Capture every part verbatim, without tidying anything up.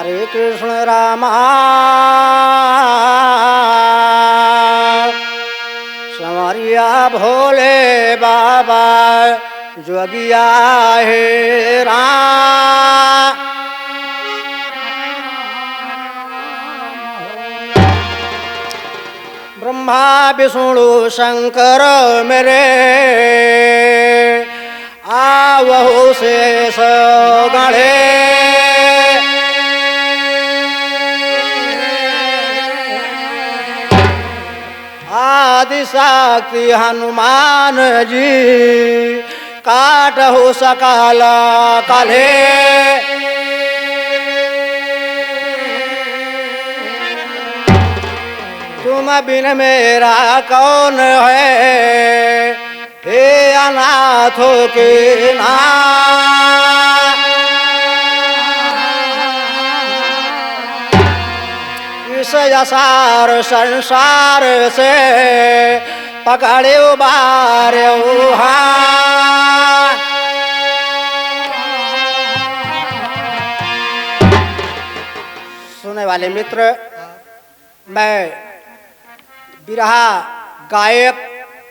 हे कृष्ण रामा, संवरिया भोले बाबा, जोगिया हे राम। ब्रह्मा विष्णु शंकर मेरे, आवहु शेष गणे। आदि शक्ति हनुमान जी, काटहु सकल कले। तुम बिन मेरा कौन है, हे अनाथों के नाथ। इस असार संसार से पकड़े उबारे हाथ। सुनने वाले मित्र, मैं बिरहा गायक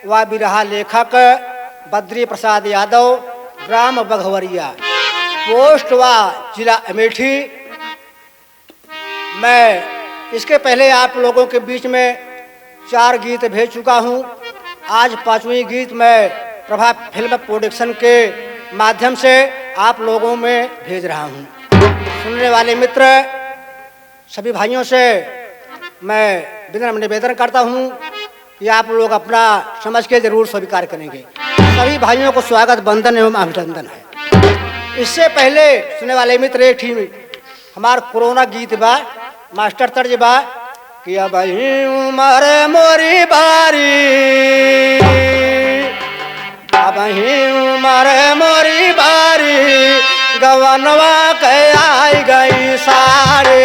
व बिरहा लेखक बद्री प्रसाद यादव, ग्राम बघवरिया, पोस्ट व जिला अमेठी। मैं इसके पहले आप लोगों के बीच में चार गीत भेज चुका हूँ। आज पांचवी गीत मैं प्रभा फिल्म प्रोडक्शन के माध्यम से आप लोगों में भेज रहा हूँ। सुनने वाले मित्र, सभी भाइयों से मैं विनम्र निवेदन करता हूँ कि आप लोग अपना समझ के जरूर स्वीकार करेंगे। सभी भाइयों को स्वागत, वंदन एवं अभिनंदन है। इससे पहले सुनने वाले मित्र, एक ठी हमार कोरोना गीत बा, मास्टर तर्ज बा कि अबहीं उमर मोरी बारी, अबहीं उमर मोरी बारी, गवनवा के आई गई सारी।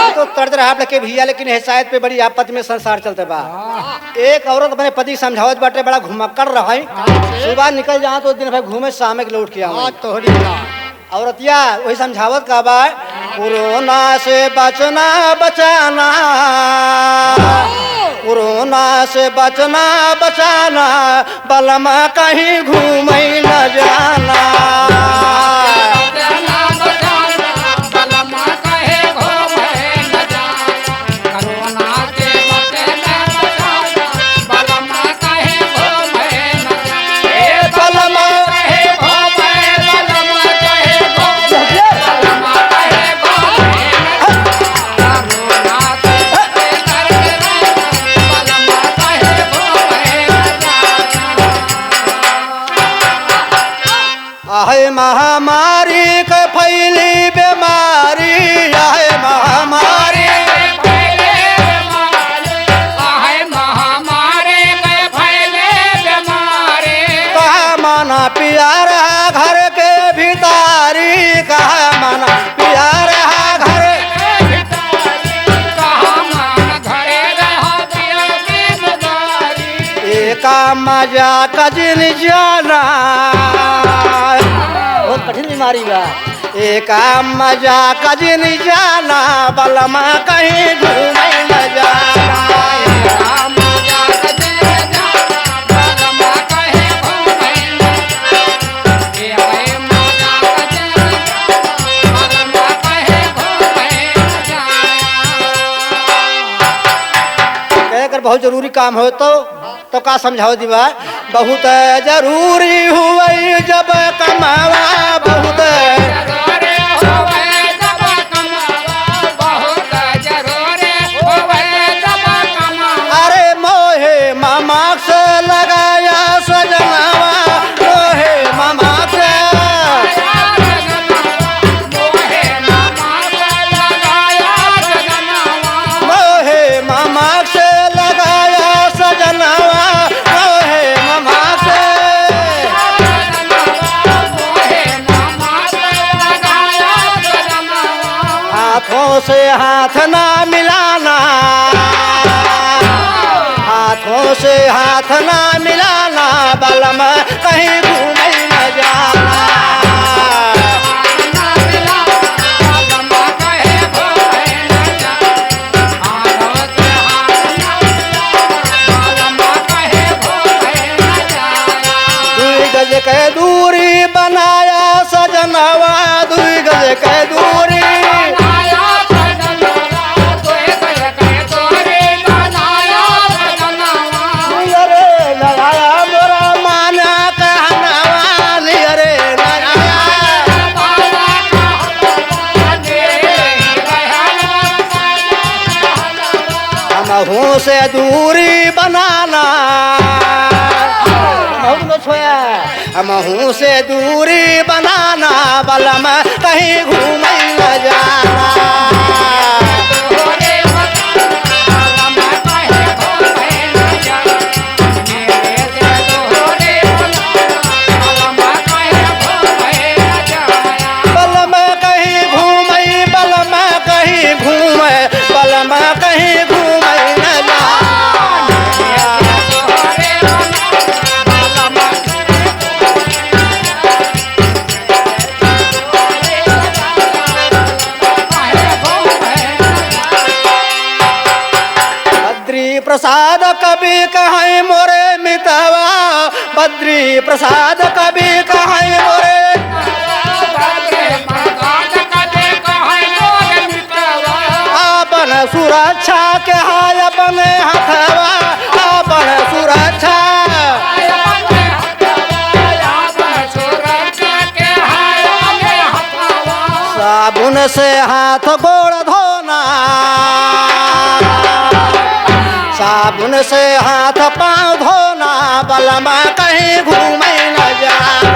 तो तर्ज रहा लगे भैया, लेकिन है शायद पे बड़ी आपत्ति में संसार चलते बा। हाँ। एक औरत अपने पति समझावत बाटे, बड़ा घुमक्कड़ रहे। हाँ। सुबह निकल जाओ तो दिन भर घूमे, शाम के लौट के आओ। हाँ, तोहरी बात। औरतिया वही समझावत का बा, कोरोना से बचना बचाना, कोरोना से बचना बचाना, बलमा कहीं घूमे न जाना। आहे महामारी के फैली बीमारी, आहे महामारी। आहे महामारी के फैले बीमारी। कहा माना पियारा घर के भीतारी, कहा माना पियारा घर। कहा माना घरे रहा पिया के मदारी। एका मजाक जिन जाना। बहुत कठिन बीमारी बा। एका मजाक जिन जाना, बलमा कहीं घूमे न जाना। एका मजाक जिन जाना, बलमा कहीं घूमे न जाना। एका मजाक जिन जाना, बलमा कहीं घूमे न जाना। कहे कर बहुत जरूरी काम हो तो तो का समझाओ दीवा? बहुत जरूरी हुवै जब कमावा, बहुत जरूरी हुवै जब कमावा, बहुत जरूरी हुवै जब कमावा। अरे मोहे मामा से लगाया सजनावा, मोहे मामा से। हाथ ना मिलाना, हाथों से हाथ ना मिलाना, बलम कहीं घूमइ न जाना। दुई गज के दूरी बनाया सजनवा, दुई गज के दूरी। अरे लगाया मोरा माना कहनवा, अरे लगाया। हमहू से दूरी बनाना। हमहू से दूरी बनाना, बलम कहीं घूमइ न जाना। बलम कहीं घूमइ, बलम कहीं घूमइ, बलम कहीं घूमइ न जाना। बद्री प्रसाद कवि कहइ मोरे मितवा, बद्री प्रसाद कवि कहइ मोरे। आपन सुरक्षा के है अपने हथवा, आपन सुरक्षा। साबुन से हाथ गोड़ धोना, साबुन से हाथ पाँव धोना, बलमा कहीं घूमइ न जाना।